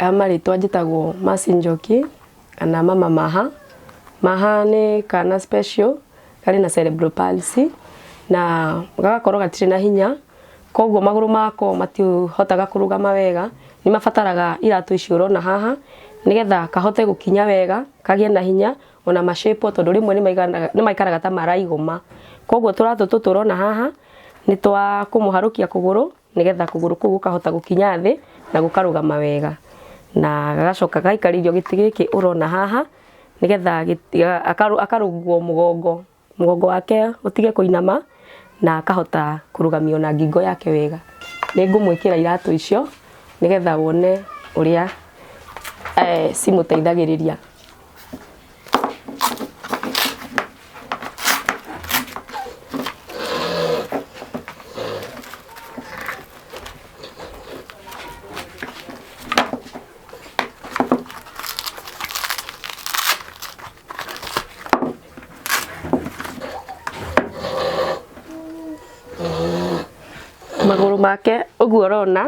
Marĩtwa njĩtagwo Mercy Njoki kana Mama Maha. Maha nĩ kana special karĩ na cerebral palsy na gagakorwo gatirĩ na hinya koguo magũrũ mako matihotaga kũrũgama wega, nĩ mabataraga iratũ ici ũrona haha nĩgetha kahote gũkinya wega, kagĩe na hinya ona ma shape tondũ rĩmwe nĩ maikaraga ta maraigũma. Koguo tũratũ tũtũ ũrona haha nĩ twa kũmũharũkia kũgũrũ nĩgetha kũgũrũ kũu gũkahota gũkinya thĩ na gũkarũgama wega. Na gagacoka gagaikarĩrio gĩtĩ gĩkĩ ũrona haha nĩgetha akarũngwo mũgongo, mũgongo wake ũtige kũinama na akahota kũrũgamio na ngingo yake wega. Nĩ ngũmwĩkĩra iratũ icio nĩgetha wone ũrĩa cimũteithagĩrĩria. Magũrũ make ũguo ũrona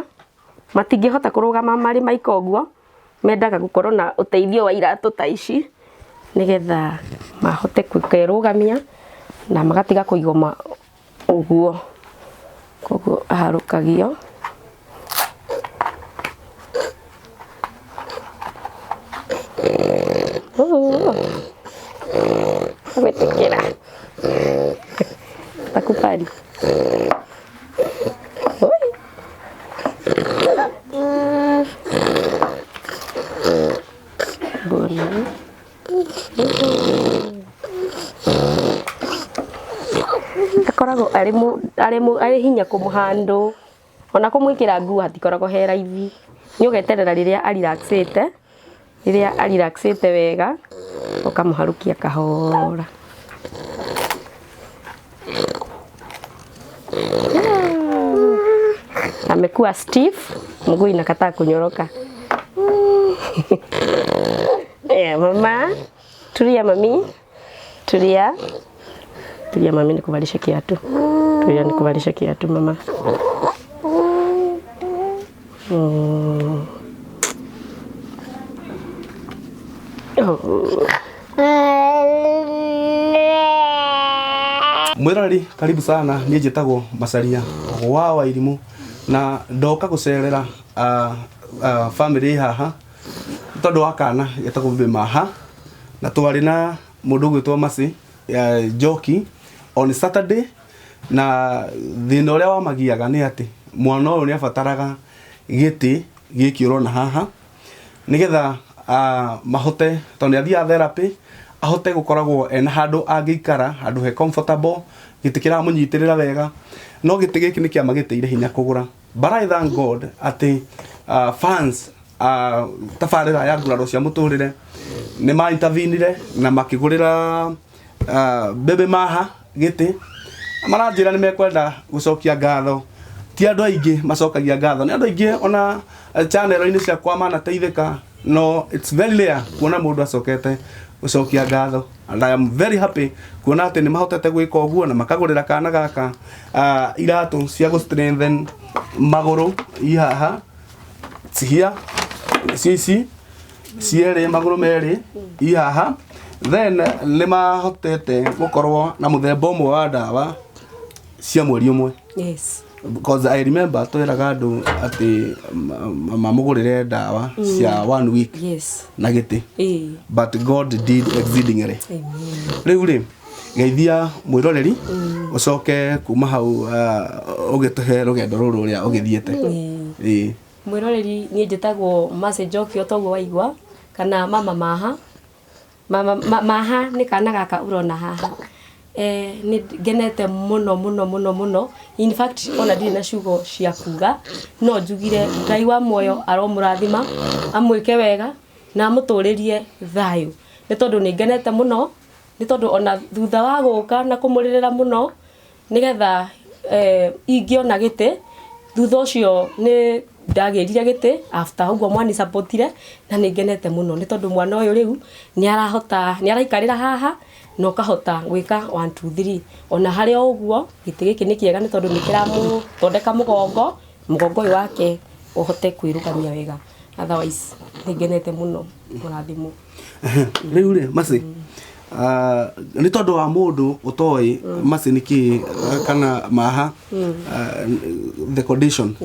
matingĩhota kũrũgama marĩ maika ũguo. Mendaga gũkorwo na ũteithio wa iratũ ta ici, nĩgetha mahote kwĩrũgamia na magatiga kũigoma ũguo. Koguo aharũkagio. Gwĩtĩkĩra. Takubali. Mbona akoragwo arĩ arĩ arĩ hinya kũmũhandũ ona kũmwĩkĩra nguo hatikoragwo he raithi nĩ ũgeterera rĩrĩa a relax ĩte Rĩrĩa a relax ĩte wega, ũkamũharũkia kahora. Amekuwa stiff, mguu inakataa kunyoroka. Yeah, mama, tulia mami, tulia. Tulia mami, nikuvalishe kiatu. Tulia nikuvalishe kiatu mama. Oh. Mwiroreri karibu sana niĩ njĩtagwo Macaria wa Wairimũ na ndoka gũcerera family haha nĩ tondũ wa kana getagwo Baby Maha na twarĩ na mũndũ ũgwĩtwo Mercy Njoki on Saturday Na thĩna ũrĩa wamagiaga nĩ atĩ mwana ũyũ nĩ abataraga gĩtĩ gĩkĩ ũrona haha nĩgetha mahote tondũ nĩ athiaga therapy ahote gũkoragwo ena handũ angĩikara handũ he comfortable gĩtĩ kĩramũnyitĩrĩra wega no gĩtĩ gĩkĩ nĩ kĩamagĩtĩire hinya kũgũra but I thank God atĩ fans tabarĩra ya nguraro cia mũtũrĩre nĩ ma intervenire na makĩgũrĩra Baby Maha gĩtĩ maranjĩra nĩ mekwenda gũcokia ngatho ti andũ aingĩ macokagia ngatho nĩ andũ aingĩ ona channel-inĩ ciakwa manateithĩka no it's very rare kuona mũndũ acokete gũcokia ngatho and I am very happy kuona atĩ nĩ mahotete gwĩka ũguo na makagũrĩra kana gaka iratũ cia gũ strengthen magũrũ i haha it's here ici ici cierĩ magũrũ merĩ i haha then nĩ mahotete gũkorwo na mũthemba ũmwe wa ndawa cia mweri ũmwe Yes. because I remember twĩraga andũ atĩ mamũgũrĩre ndawa cia one week Yes. na gĩtĩ Ĩĩ. but God did exceedingly Amen. rĩu rĩ geithia mwĩroreri ũcoke kuma hau ũgĩtũhe rũgendo rũrũ ũrĩa ũgĩthiĩte. Ĩĩ. Mwĩroreri niĩ njĩtagwo Mercy Njoki o toguo waigua kana mama Maha. Mama Maha nĩ kana gaka ũrona haha. Nĩ ngenete mũno mũno mũno mũno in fact ona ndirĩ na ciugo cia kuga no njugire Ngai wa muoyo aromũrathima amwĩke wega na amũtũrĩrie thayũ nĩ tondũ nĩ ngenete mũno nĩ tondũ ona thutha wa gũka na kũmũrĩrĩra mũno nĩgetha ingĩona gĩtĩ, thutha ũcio nĩ ndagĩrire gĩtĩ after ũguo mwani support ire na nĩ ngenete mũno nĩ tondũ mwana ũyũ rĩu nĩ arahota nĩ araikarĩra haha na ũkahota gwĩka one two three. Ona harĩ o ũguo gĩtĩ gĩkĩ nĩ kĩega nĩ tondũ nĩ kĩramũthondeka mũgongo, mũgongo ũyũ wake ũhote kwĩrũgamia wega. Otherwise nĩ ngenete mũno, mũrathimwo. Rĩu rĩ, Mercy, nĩ tondũ wa mũndũ ũtoĩ Mercy nĩ kĩĩ kana Maha, the condition,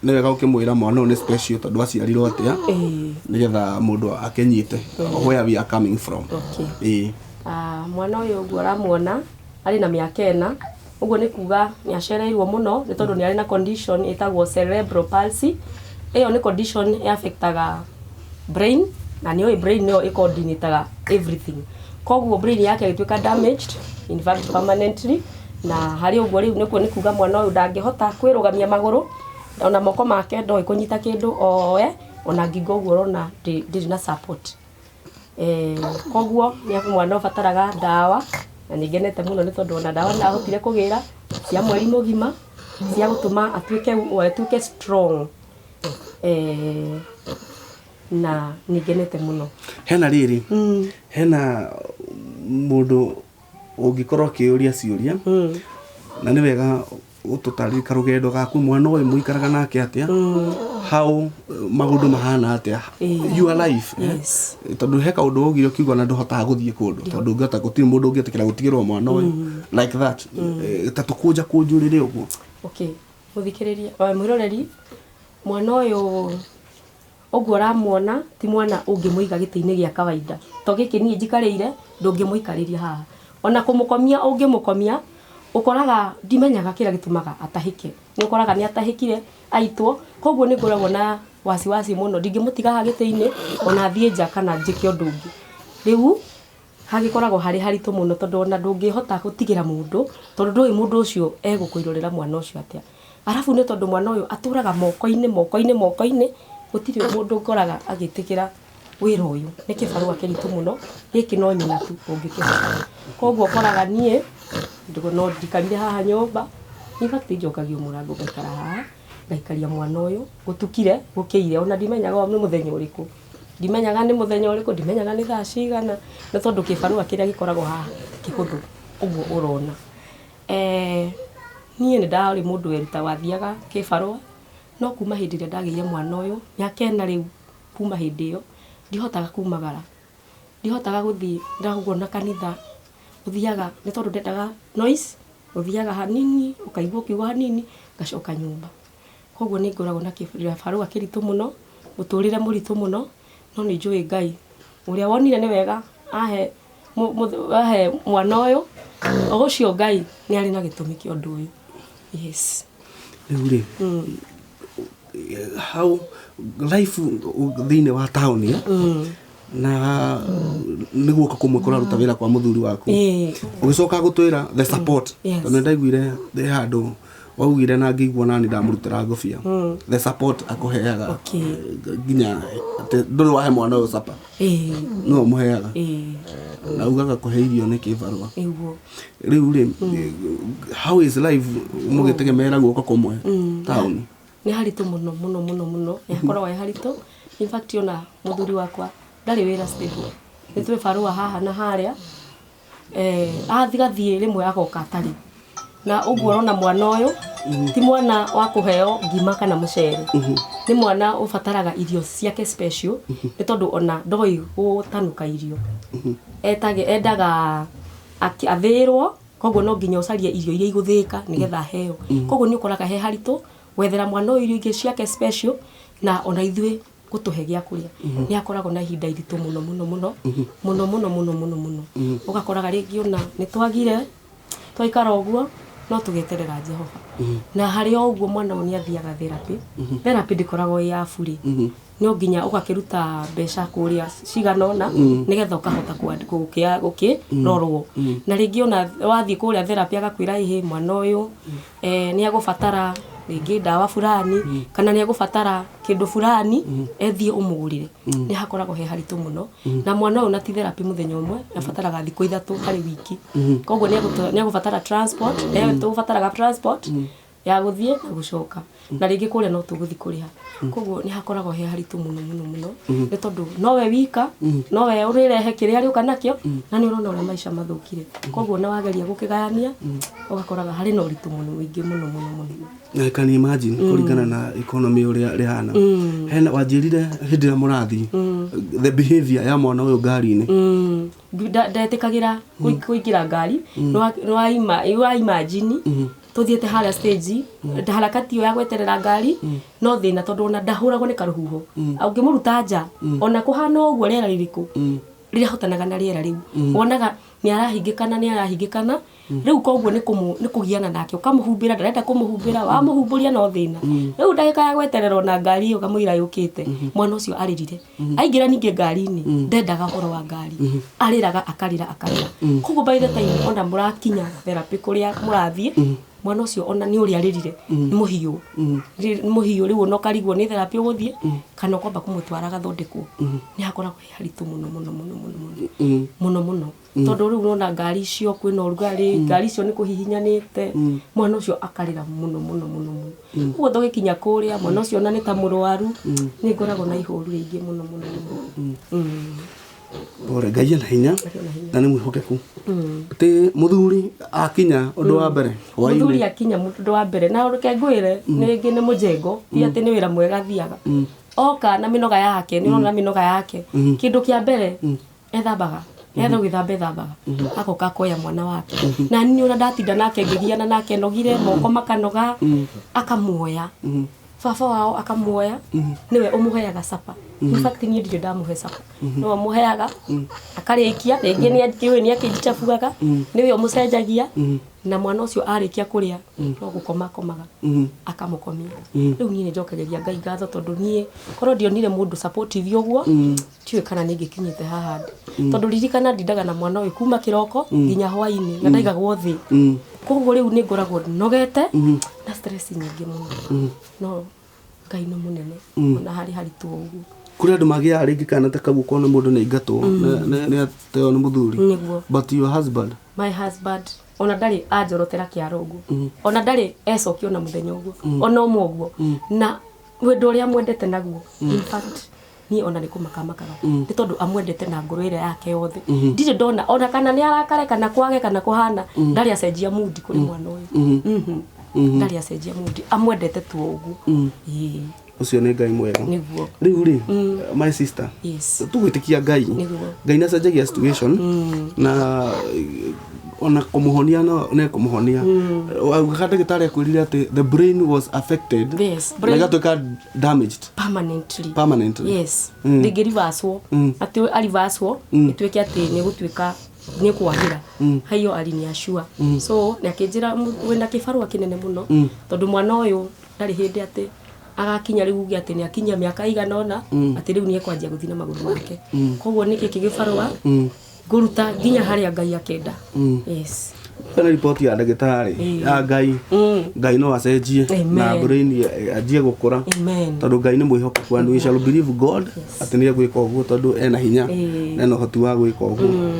nĩ wega ũkĩmwĩra mwana ũyũ nĩ special tondũ aciarirwo atĩa, nĩgetha mũndũ akĩnyite where we are coming from. Okay. Mwana ũyũ ũguo ũramuona arĩ na mĩaka 4. Ũguo nĩ kuga nĩ acereirwo mũno nĩ tondũ nĩ arĩ na condition ĩtagwo cerebral palsy. Ĩyo nĩ condition ĩ-affectaga brain, na nĩ ũĩ brain nĩyo ĩ-coordinataga everything. Koguo brain yake ĩgĩtuĩka damaged, in fact permanently. Na harĩ ũguo rĩu nĩkuo nĩ kuga mwana ũyũ ndangĩhota kwĩrũgamia magũrũ, ona moko make ndoĩ kũnyita kĩndũ oe, ona ngingo ũguo ũrona ndĩrĩ na support. Koguo nĩ mwana ũbataraga ndawa, na nĩ ngenete mũno nĩ tondũ ona ndawa ndahotire kũgĩra cia mweri mũgima cia gũtũma atuĩke strong. Na nĩ ngenete mũno. Hena rĩrĩ, hena mũndũ ũngĩkorwo akĩũria ciũria, na nĩ wega ũtũtarĩrie karũgendo gaku, mwana ũyũ mũikaraga nake atĩa, how maũndũ mahana atĩa, your life, eh? Yes. Tondũ he kaũndũ waugire ũkiuga na ndũhotaga gũthiĩ kũndũ tondũ ũngĩhota gũtirĩ mũndũ ũngĩtĩkĩra gũtigĩrwo mwana ũyũ like that. Ta tũkũnja kũnjũrĩre ũguo. Okay, mũthikĩrĩria, mwĩroreri, mwana ũyũ ũguo ũramuona ti mwana ũngĩmũiga gĩtĩ-inĩ gĩa kawaida. To gĩkĩ niĩ njikarĩire, ndũngĩmũikarĩria haha. Ona kũmũkomia ũngĩmũkomia, ũkoraga ndimenyaga kĩrĩa gĩtũmaga atahĩke. Nĩ ũkoraga nĩ atahĩkire aitwo, koguo nĩ ngoragwo na wasiwasi mũno, ndingĩmũtiga haha gĩtĩ-inĩ ona thiĩ nja kana njĩke ũndũ ũngĩ. Rĩu hagĩkoragwo harĩ haritũ mũno tondũ ona ndũngĩhota gũtigĩra mũndũ, tondũ ndũĩ mũndũ ũcio egũkũirorera mwana ũcio atĩa. Arabu nĩ tondũ mwana ũyũ atũraga moko-inĩ moko-inĩ moko-inĩ, gũtirĩ mũndũ ũkoraga agĩtĩkĩra wĩra ũyũ. Nĩ kĩbarũa kĩritũ mũno, gĩkĩ no nyina tu ũngĩkĩhota. Koguo ũkoraga niĩ no ndikarire haha nyũmba, in fact njokagio mũrango ngaikara haha, ngaikaria mwana ũyũ, gũtukire gũkĩire, ona ndimenyaga nĩ mũthenya ũrĩkũ. Ndimenyaga nĩ mũthenya ũrĩkũ, ndimenyaga nĩ thaa cigana, nĩ tondũ kĩbarũa kĩrĩa gĩkoragwo haha ti kĩhũthũ ũguo ũrona. Niĩ nĩ ndarĩ mũndũ weruta wathiaga kĩbarũa, no kuma hĩndĩ ĩrĩa ndagĩire mwana ũyũ, mĩaka 4 rĩu kuma hĩndĩ ĩyo, ndihotaga kumagara, ndihotaga gũthiĩ ndaguo na kanitha, ũthiaga nĩ tondũ ndendaga noise, ũthiaga hanini, ũkaigua ũkiuga hanini, ngacoka nyũmba. Koguo nĩ ngoragwo na kĩbarũa kĩritũ mũno, mũtũrĩre mũritũ mũno, no nĩ njũĩ Ngai ũrĩa wonire nĩ wega ahe mwana ũyũ, o ũcio Ngai nĩ arĩ na gĩtũmi kĩa ũndũ ũyũ. Yes. Rĩu rĩ, how life thĩinĩ wa taũni, na nĩ guoko kũmwe kũraruta wĩra kwa mũthuri waku, ũgĩcoka gũtwĩra the support, tondũ nĩ ndaiguire he handũ waugire na ngĩigua nani ndamũrutĩra ngobia, the support akũheaga nginya ndũrĩ wahe mwana ũyũ sapa, no ũmũheaga na ugaga kũhe irio nĩ kĩbarũa. Rĩu rĩ, how is life mũgĩtegemeera guoko kũmwe taũni? Nĩ haritũ mũno mũno mũno mũno, nĩ hakoragwo he haritũ. In fact ona mũthuri wakwa ndarĩ wĩra stable, nĩ twĩ barũa haha na harĩa, athigathiĩ rĩmwe agoka atarĩ. Na ũguo ũrona mwana ũyũ ti mwana wa kũheo ngima kana mũcere, nĩ mwana ũbataraga irio ciake special, nĩ tondũ ona ndoĩ gũtanuka irio. Endaga athĩĩrwo, koguo no nginya ũcarie irio iria igũthĩĩka nĩgetha aheo. Koguo nĩ ũkoraga he haritũ gwethera mwana ũyũ irio ingĩ ciake special, na ona ithuĩ gũtũhe gĩa kũrĩa. Nĩ akoragwo na ihinda iritũ mũno mũno mũno mũno mũno mũno mũno mũno. Ũgakoraga rĩngĩ ona nĩ twagire twaikara ũguo, no tũgeterera Jehova. Na harĩ o ũguo mwana ũyũ nĩ athiaga therapy. Therapy ndĩkoragwo ĩ ya bure. No nginya ũgakĩruta mbeca kũrĩa cigana ũna nĩgetha ũkahota gũkĩrorwo. Na rĩngĩ ona wathiĩ kũrĩa therapy agakwĩra ĩhĩ mwana ũyũ nĩ egũbatara rĩngĩ ndawa fulani, kana nĩ egũbatara kĩndũ fulani, ethiĩ ũmũgũrĩre. Nĩ hakoragwo he haritũ mũno. Na mwana ũyũ na ti therapy mũthenya ũmwe, abataraga thikũ 3 harĩ wiki. Koguo nĩ egũbatara transport, tũbataraga transport. Ya gũthiĩ na gũcoka, na rĩngĩ kũrĩa no tũgũthiĩ kũrĩha. Koguo nĩ hakoragwo he haritũ mũno mũno mũno, nĩ tondũ nowe wika, nowe ũrĩrehe kĩrĩa arĩũka nakĩo, na nĩ ũrona ũrĩa maica mathũkire. Koguo na wageria gũkĩgayania, ũgakoraga harĩ na ũritũ mũno mũingĩ mũno mũno mũno. I can imagine, kũringana na economy ũrĩa rĩhana. Hena wanjĩrire hĩndĩ ĩrĩa mũrathiĩ, the behavior ya mwana ũyũ ngari-inĩ. Ndetĩkagĩra kũingĩra ngari. Nĩ wa imagine tũthiĩte harĩa stage, harakati ĩyo ya gweterera ngari no thĩna, tondũ ona ndahũragwo nĩ karũhuho. Ũngĩmũruta nja, ona kũhana ũguo rĩera rĩrĩkũ, rĩrĩa ahotanaga na rĩera rĩu, wonaga nĩ arahingĩkana, nĩ arahingĩkana rĩu. Koguo nĩ kũgiana nake, ũkamũhumbĩra, ndarenda kũmũhumbĩra, wamũhumbũria no thĩna. Rĩu ndagĩka ya gweterera ona ngari ĩyo kamũira yũkĩte, mwana ũcio arĩrire aingĩra ningĩ ngari-inĩ, ndendaga ũhoro wa ngari, arĩraga, akarĩra, akarĩra. Koguo by the time ona mũrakinya therapy kũrĩa mũrathiĩ, mwana ũcio ona nĩ ũrĩa arĩrire, nĩ mũhiũ. Nĩ mũhiũ. Rĩu ona ũkarigwo nĩ therapy ũgũthiĩ kana ũkwamba kũmũtwara agathondekwo. Nĩ hakoragwo he haritũ mũno mũno mũno mũno mũno mũno mũno, tondũ rĩu ũrona ngari icio kwĩna ũrugarĩ, ngari icio nĩ kũhihinyanĩte, mwana ũcio akarĩra mũno mũno mũno mũno. Ũguo tũgĩkinya kũrĩa, mwana ũcio ona nĩ ta mũrwaru. Nĩ ngoragwo na ihoru rĩingĩ mũno mũno mũno. Pole, Ngai ena hinya. Ngai ena hinya. Na nĩ mwĩhokeku. Ti mũthuri akinya, ũndũ wa mbere Mũthuri hwaĩ-inĩ? Akinya, mũndũ wa mbere, na reke ngwĩre, nĩ rĩngĩ nĩ mũjengo, ti atĩ nĩ wĩra mwega athiaga. Oka na mĩnoga yake, nĩ ũrona mĩnoga yake, kĩndũ kĩa mbere ethambaga, etha gwĩthamba, ethambaga, agoka akoya mwana wake. Na niĩ ũrĩa ndatinda nake ngĩgiana nake, nogire moko makanoga, akamuoya baba wao, akamuoya, nĩwe ũmũheaga sapa. In fact, niĩ ndirĩ ndamũhe sapa, nĩwe ũmũheaga. Akarĩkia, rĩngĩ nĩ akĩũĩ nĩ akĩnjichabuaga, nĩwe ũmũcenjagia. Na mwana ũcio arĩkia kũrĩa, no gũkoma akomaga, akamũkomia. Rĩu niĩ nĩ njokagĩria Ngai ngatho, tondũ niĩ korwo ndionire mũndũ supportive ũguo, ndiũĩ kana nĩ ingĩkinyĩte haha ndĩ. Tondũ ririkana, ndindaga na mwana ũyũ kuma kĩroko nginya hwainĩ, na ndaigagwo thĩ. Koguo rĩu nĩ ngoragwo nogete na stress nyingĩ mũno, no Ngai nĩ mũnene ona harĩ haritũ o ũguo. Kũrĩ andũ magĩaga rĩngĩ kana ta kau, ũkona mũndũ nĩ aingatwo, nĩ ateo nĩ mũthuri. Nĩguo. But your husband? My husband ona ndarĩ anjorotera kĩara ũguo, ona ndarĩ ecokia ona mũthenya ũguo, ona ũmwe ũguo, na wendo ũrĩa amwendete naguo. In fact, niĩ ona nĩ kũmaka makaga, nĩ tondũ amwendete na ngoro ĩrĩa yake yothe. Ndirĩ ndona ona kana nĩ arakare, kana kwage, kana kũhana, ndarĩ acenjia mundi kũrĩ mwana ũyũ. Ndarĩ acenjia mundi, amwendete tu o ũguo. Ĩĩ. Ũcio nĩ Ngai mwega. Nĩguo. Rĩu rĩ, my sister, tũgwĩtĩkia Ngai. Nĩguo. Ngai nĩ acenjagia situation, na ona kũmũhonia no nĩ kũmũhonia. Augaga ndagĩtarĩ akwĩrire atĩ the brain was affected Yes, na ĩgatuĩka damaged permanently. Permanently. Yes, ndĩngĩrivacwo atĩ arivacwo ĩtuĩke atĩ nĩ gũtuĩka nĩ kwagĩra haiyo, aliniashua. So nĩ akĩnjĩra, wĩna kĩbarũa kĩnene mũno, tondũ mwana ũyũ ndarĩ hĩndĩ atĩ agakinya rĩu uge atĩ nĩ akinyia mĩaka igana ũna, atĩ rĩu nĩ ekwanjia gũthiĩ na magũrũ make. Koguo nĩ kĩkĩ gĩbarũa ngũruta nginya harĩa Ngai akenda. Yes. Kana riboti ya ndagĩtarĩ ya Ngai, Ngai no acenjie Amen. na brain anjie gũkũra. Amen. Tondũ Ngai nĩ mwĩhokeku, and we shall believe God atĩ nĩ egwĩka ũguo, tondũ ena hinya na ena ũhoti wa gwĩka ũguo.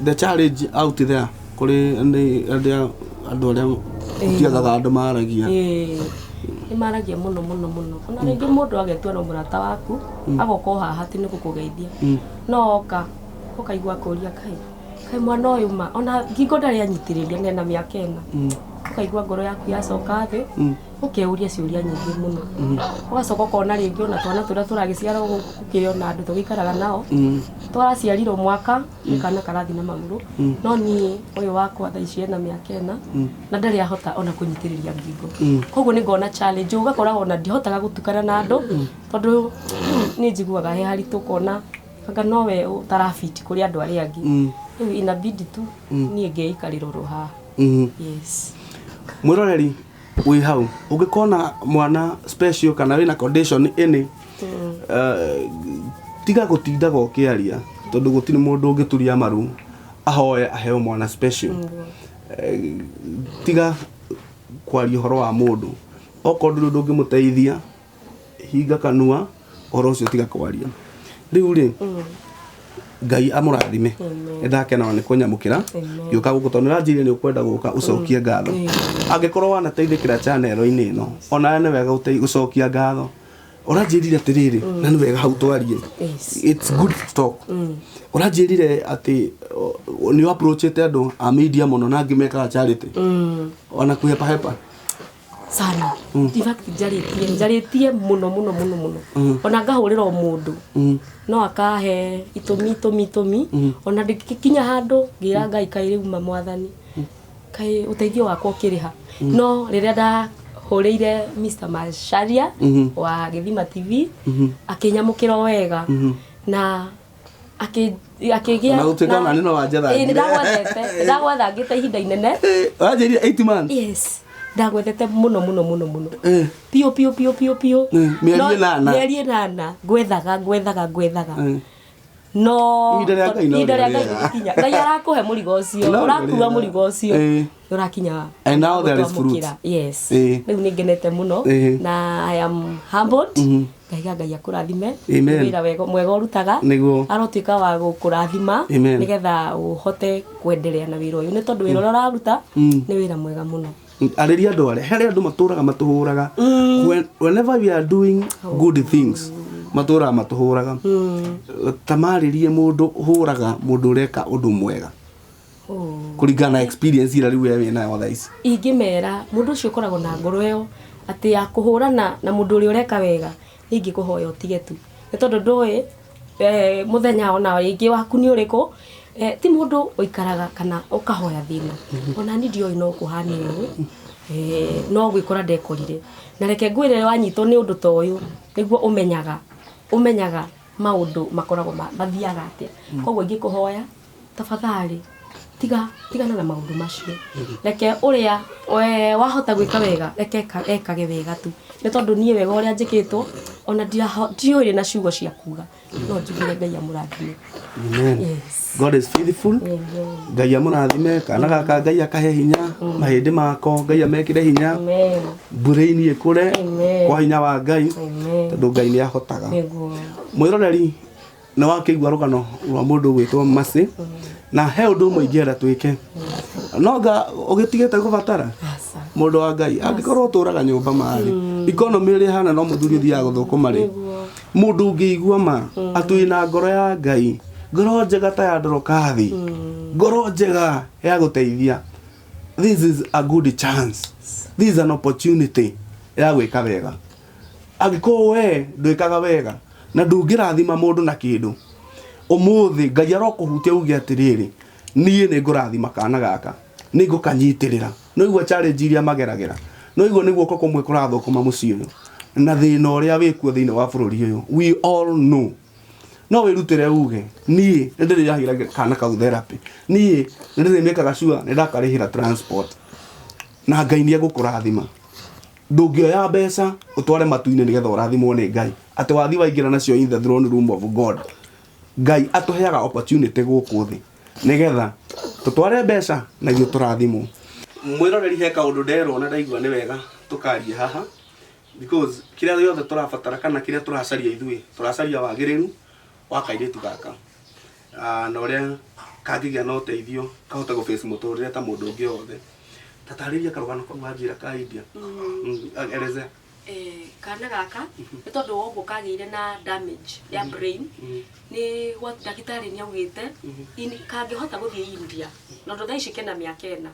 The challenge out there kũrĩ nĩ arĩa andũ arĩa ũtiagaga andũ maragia. Ĩĩ. Nĩ maragia mũno mũno mũno. Ona rĩngĩ mũndũ agetua no mũrata waku, agoka o haha atĩ nĩ gũkũgeithia, no oka ũkaigua akũria, "Kaĩ, kaĩ mwana ũyũ ma ona ngingo ndarĩ anyitĩrĩria nena mĩaka ĩna?" Ũkaigua ngoro yaku yacoka thĩ, ũkeuria ciũria nyingĩ mũno. Ũgacoka ũkona rĩngĩ ona twana tũrĩa tũragĩciarwo gũkũ, gũkĩrĩ ona andũ tũgĩikaraga nao, twaraciarirwo mwaka nĩ kana karathiĩ na magũrũ, no niĩ ũyũ wakwa thaa ici ena mĩaka 4 na ndarĩ ahota ona kũnyitĩrĩria ngingo. Koguo nĩ ngona challenge, ũgakora ona ndihotaga gũtukana na andũ, tondũ rĩu nĩ njiguaga he haritũ, ũkona anga nowe ũtarabiti kũrĩ andũ arĩa angĩ. Rĩu inabidi tu niĩ ngeikarĩra oro haha. Yes. Mwĩroreri wĩ hau, ũngĩkona mwana special kana wĩna condition ĩnĩ, tiga gũtindaga ũkĩaria, tondũ gũtirĩ mũndũ ũngĩturia maru ahoe aheo mwana special. Tiga kwaria ũhoro wa mũndũ. Okorwo ndũrĩ ũndũ ũngĩmũteithia, hinga kanua ũhoro ũcio, tiga kwaria. Rĩu rĩ, Ngai amũrathime. Amen. Nĩ ndakena ona nĩ kũnyamũkĩra. Amen. Gĩũka gũkũ tondũ nĩ ũranjĩrire nĩ ũkwenda gũka ũcokie ngatho. Angĩkorwo wanateithĩkĩra channel-inĩ ĩno, onawe nĩ wega gũcokia ngatho. Ũranjĩrire atĩrĩrĩ, na nĩ wega hau twarie. Yes. It's good to talk. Ũranjĩrire atĩ nĩ approachĩte andũ a media mũno na angĩ mekaga charity. Ona kũhepa hepa. Sana. In fact njarĩtie njarĩtie mũno mũno mũno mũno, ona ngahũrĩra o mũndũ no akahe itũmi itũmi itũmi, ona ndĩkinya handũ ngĩra Ngai, kaĩ rĩu ma mwathani, kaĩ ũteithio wakwa ũkĩrĩha. No rĩrĩa ndahũrĩire Mr. Macharia wa Gĩthima TV, akĩnyamũkĩra o wega na akĩgĩa Ona gũtuĩka ona niĩ no wanjethangire. Ĩĩ, nĩndagwethete, nĩndagwethangĩte ihinda inene. Ũranjĩrire 8 months. Yes, ndagwethete mũno mũno mũno mũno. Piũ piũ piũ piũ piũ. Mĩeri No- ĩnana. Mĩeri 8 ngwethaga ngwethaga ngwethaga. No Ihinda rĩa Ngai no ihinda rĩa Ngai rĩega. rĩgĩkinya, Ngai arakũhe mũrigo ũcio, No ũrakua rĩega. mũrigo ũcio, ũrakinya. And now there is fruit. gũtwamũkĩra. Yes. Rĩu nĩ ngenete mũno na I am humbled. Ngai Ngai akũrathime. Amen. Nĩ wĩra mwega ũrutaga. Nĩguo. Arotuĩka wa gũkũrathima Amen. nĩgetha ũhote kwendelea na wĩra ũyũ, nĩ tondũ wĩra ũrĩa ũraruta nĩ wĩra mwega mũno. Arĩria andũ arĩa harĩ andũ matũraga matũhũraga. Whenever we are doing good things, matũraga matũhũraga. Ta marĩrie mũndũ ũhũraga mũndũ ũreka ũndũ mwega kũringana na experience ĩrĩa rĩu we wĩnayo thaa ici. Ingĩmera mũndũ ũcio ũkoragwo na ngoro ĩyo atĩ ya kũhũrana na mũndũ ũrĩa ũreka wega, nĩ ingĩkũhoya ũtige tu, nĩ tondũ ndũĩ mũthenya ona rĩngĩ waku nĩ ũrĩkũ. Ti mũndũ ũikaraga kana ũkahoya thĩna, ona ni ndioĩ no kũhane ũũ, no gwĩkora ndekorire. Na reke ngwĩre, wanyitwo nĩ ũndũ ta ũyũ nĩguo ũmenyaga ũmenyaga maũndũ makoragwo mathiaga atĩa. Koguo ingĩkũhoya, tafadhali tiga, tigana na maũndũ macio. Reke ũrĩa we wahota gwĩka wega, reke ekage wega tu, nĩ tondũ niĩ wega ũrĩa njĩkĩtwo ona ndiũĩ na ciugo cia kuga, no njugire Ngai amũrathime. Amen. Yes. God is faithful. Amen. Ngai amũrathime kana gaka, Ngai akahe hinya mahĩndĩ mako, Ngai amekĩre hinya. Amen. Brain ĩkũre Amen. kwa hinya wa Ngai, Amen. tondũ Ngai nĩ ahotaga. Nĩguo. Mwĩroreri, nĩ wakĩigua rũgano rwa mũndũ ũgwĩtwo Mercy, na he ũndũ ũmwe ingĩenda twĩke, no nga ũgĩtigĩte gũbatara Aca. mũndũ wa Ngai, angĩkorwo ũtũraga nyũmba marĩ economy ĩrĩa ĩhana, no mũthuri ũthiaga gũthũkũma rĩ, mũndũ ũngĩigua ma atĩ wĩna ngoro ya Ngai, ngoro njega ta ya Ndorokathi, ngoro njega ya gũteithia, this is a good chance, this is an opportunity ya gwĩka wega. Angĩkorwo we ndwĩkaga wega na ndũngĩrathima mũndũ na kĩndũ, ũmũthĩ Ngai arokũhutia uge atĩrĩrĩ, niĩ nĩ ngũrathima kana gaka, nĩ ngũkanyitĩrĩra. No igua challenge iria mageragĩra, no igua nĩ guoko kũmwe kũrathũkũma mũciĩ ũyũ na thĩna ũrĩa wĩkuo thĩinĩ wa bũrũri ũyũ, we all know. No wĩrutĩre uge, niĩ nĩ ndĩrĩrahĩra kana kau therapy, niĩ nĩ ndĩrĩmĩkaga sure nĩ ndakarĩhĩra transport, na Ngai nĩ egũkũrathima. Ndũngĩoya mbeca ũtware matu-inĩ nĩgetha ũrathimwo nĩ Ngai, atĩ wathi waingĩra nacio in the throne room of God. Ngai atũheaga opportunity gũkũ thĩ nĩgetha tũtware mbeca na ithuĩ tũrathimwo. Mwĩroreri, he kaũndũ nderwo na ndaigua nĩ wega tũkarie haha, because kĩrĩa gĩothe tũrabatara kana kĩrĩa tũracaria, ithuĩ tũracaria wagĩrĩru wa kairĩtu gaka, na ũrĩa kangĩgĩa na ũteithio kahote gũ face mũtũrĩre ta mũndũ ũngĩ wothe. Tatarĩria karũgano kau wanjĩra ka India. Elezea. Kana gaka nĩ tondũ wa ũguo kagĩire na damage ya brain, nĩ gwa ndagĩtarĩ nĩ augĩte kangĩhota gũthiĩ India, na tondũ thaa ici kena mĩaka 4,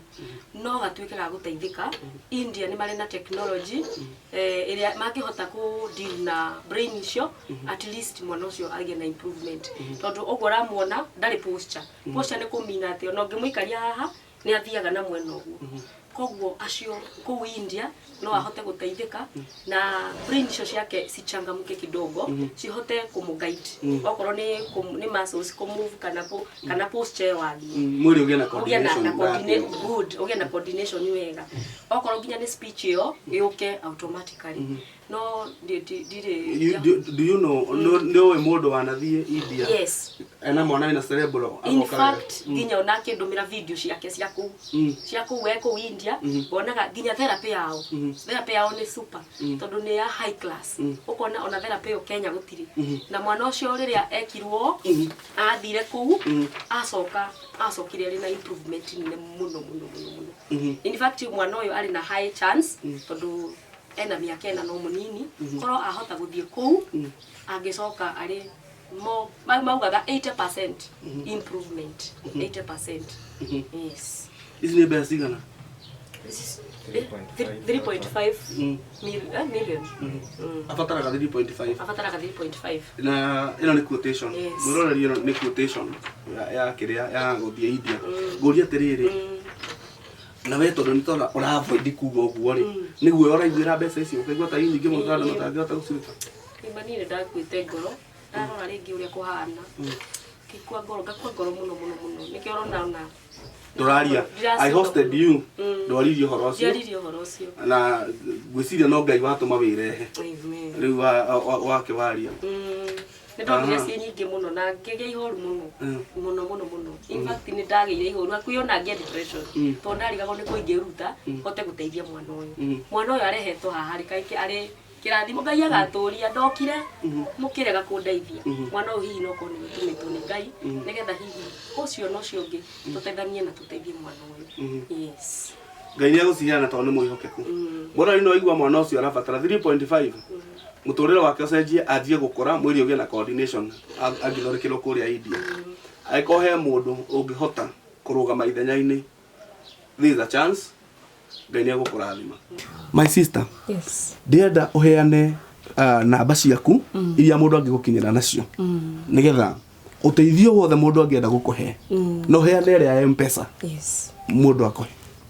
no gatuĩke ga gũteithĩka. India nĩ marĩ na technology ĩrĩa mangĩhota kũ deal na brain icio, at least mwana ũcio agĩe na improvement, tondũ ũguo ũramuona ndarĩ posture. Posture nĩ kũmina atĩ ona ũngĩmũikaria haha nĩ athiaga na mwena ũguo. Koguo acio kũu India no ahote gũteithĩka na brain icio ciake cichangamke kidogo, cihote kũmũ-guide okorwo nĩ muscles kũ-move kana posture ĩyo wathiĩ. Mwĩrĩ ũgĩe na ũgĩe na coordination na wake. Good, ũgĩe na coordination wega, okorwo nginya nĩ speech ĩyo yũke automatically. No ndirĩ Do you know, nĩ ũĩ mũndũ wanathiĩ India? Yes. Ena mwana wĩna cerebral. In agoka wega. fact, nginya ona akĩndũmĩra video ciake cia kũu, cia kũu e kũu India, wonaga nginya therapy yao, therapy yao nĩ super, tondũ nĩ ya high class. Ũkona ona therapy ĩyo Kenya gũtirĩ. Na mwana ũcio rĩrĩa ekirwo, athire kũu, acoka acokire arĩ na improvement nene mũno mũno mũno mũno. In fact, mwana ũyũ arĩ na high chance, tondũ ena mĩaka ĩna no mũnini, korwo ahota gũthiĩ kũu, angĩcoka arĩ maugaga 80% improvement, 80%, yes. Ici nĩ mbeca cigana? 3.5 million. Abataraga 3.5. Abataraga 3.5. Na ĩno nĩ quotation. Yes. Mwĩroreri, ĩno nĩ quotation ya kĩrĩa ya gũthiĩ India. Ngũria atĩrĩrĩ, na we tondũ nĩ tondũ ũra avoid kuga ũguo rĩ, nĩguo ũraiguĩra mbeca icio ũkaigua ta i nyingĩ mũno, andũ matangĩhota gũciruta? Ima niĩ nĩ ndakuĩte ngoro ndarora rĩngĩ ũrĩa kũhana, ngĩkua ngoro, ngakua ngoro mũno mũno mũno, nĩkĩo ũrona ona Ndũraria. I hosted you, ndwaririe ũhoro ũcio. Ndiaririe ũhoro ũcio. Na ngwĩciria no Ngai watũma wĩrehe. Amen. Rĩu wake waria. Nĩ ndonire ciĩ nyingĩ mũno na ngĩgĩa ihoru mũno mũno mũno mũno. In fact, nĩ ndagĩire ihoru hakuhĩ ona ngĩa depression, tondũ ndarigagwo nĩ kũ ingĩruta hote gũteithia mwana ũyũ. Mwana ũyũ arehetwo haha rĩ, kaingĩ arĩ kĩrathimo Ngai agatũria. Ndokire mũkĩrega kũndeithia mwana ũyũ, hihi no korwo nĩ gĩtũmĩtwo nĩ Ngai, nĩgetha hihi ũcio na ũcio ũngĩ tũteithanie na tũteithie mwana ũyũ, yes. Ngai nĩ egũciheana tondũ nĩ mwĩhokeku. Mũrori no igua mwana ũcio arabatara 3.5 mũtũrĩre wake ũcenjie, anjie gũkũra, mwĩrĩ ũgĩe na coordination, angĩthondekerwo kũrĩa India. Angĩkorwo he mũndũ ũngĩhota kũrũgama ithenya-inĩ, this is a chance. Ngai nĩ egũkũrathima, my sister. Yes. Ndĩrenda ũheane namba ciaku iria mũndũ angĩgũkinyĩra nacio, nĩgetha ũteithio wothe mũndũ angĩenda gũkũhe, no ũheane ĩrĩa ya M-Pesa, mũndũ akũhe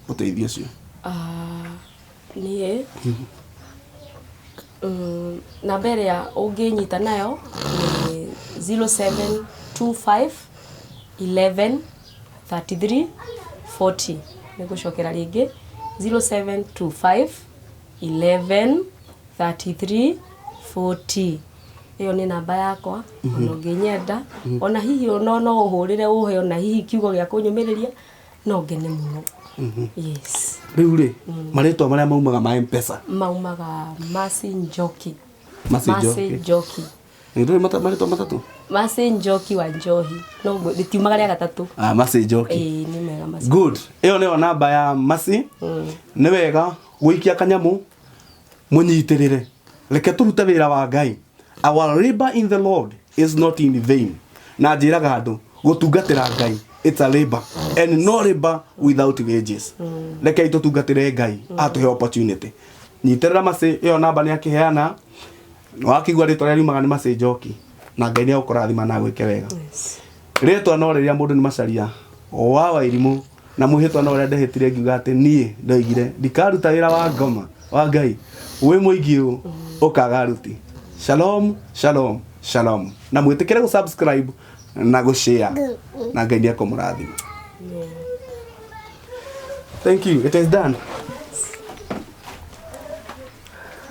ũteithio ũcio. Ah, niĩ namba ĩrĩa ũngĩnyita nayo nĩ 0725 11 33 40. Nĩ gũcokera rĩngĩ, 0725 11 33 40. Ĩyo nĩ namba yakwa. Ona ũngĩnyenda, ona hihi no ũhũrĩre ũhe ona hihi kiugo gĩa kũnyũmĩrĩria, no ngene mũno, yes. Rĩu rĩ, marĩtwa marĩa maumaga ma M-Pesa? Maumaga Mercy Njoki. Mercy Mercy Njoki. Njoki. Nĩ ndũĩ marĩtwa matatũ? Mercy Njoki wa Njohi, no rĩtiumaga rĩa gatatũ. Ah, Mercy Njoki. Ĩĩ, nĩ mega macio. Good. Ĩyo nĩyo namba ya Mercy. Nĩ wega gũikia kanyamũ mũnyitĩrĩre, reke tũrute wĩra wa Ngai. Our labor in the Lord is not in vain. Na njĩraga andũ, gũtungatĩra Ngai, it's a labor, and no labor without wages. Rekei tũtungatĩre Ngai, atũhe opportunity. Nyitĩrĩra Mercy, ĩyo namba nĩ akĩheana. Wakĩigua rĩtwa rĩrĩa riumaga nĩ Mercy Njoki, na Ngai nĩ egũkũrathima na agwĩke wega. Rĩtwa no rĩrĩa mũndũ nĩ Macaria wa Wairimũ, na mwĩhĩtwa no ũrĩa ndehĩtire ngiuga atĩ niĩ ndoigire ndikaruta wĩra wa ngoma wa Ngai wĩ mũingĩ ũũ ũkaga aruti. Shalom, shalom, shalom, na mwĩtĩkĩre gũ subscribe na gũ share, na Ngai nĩ ekũmũrathima. Thank you, it is done.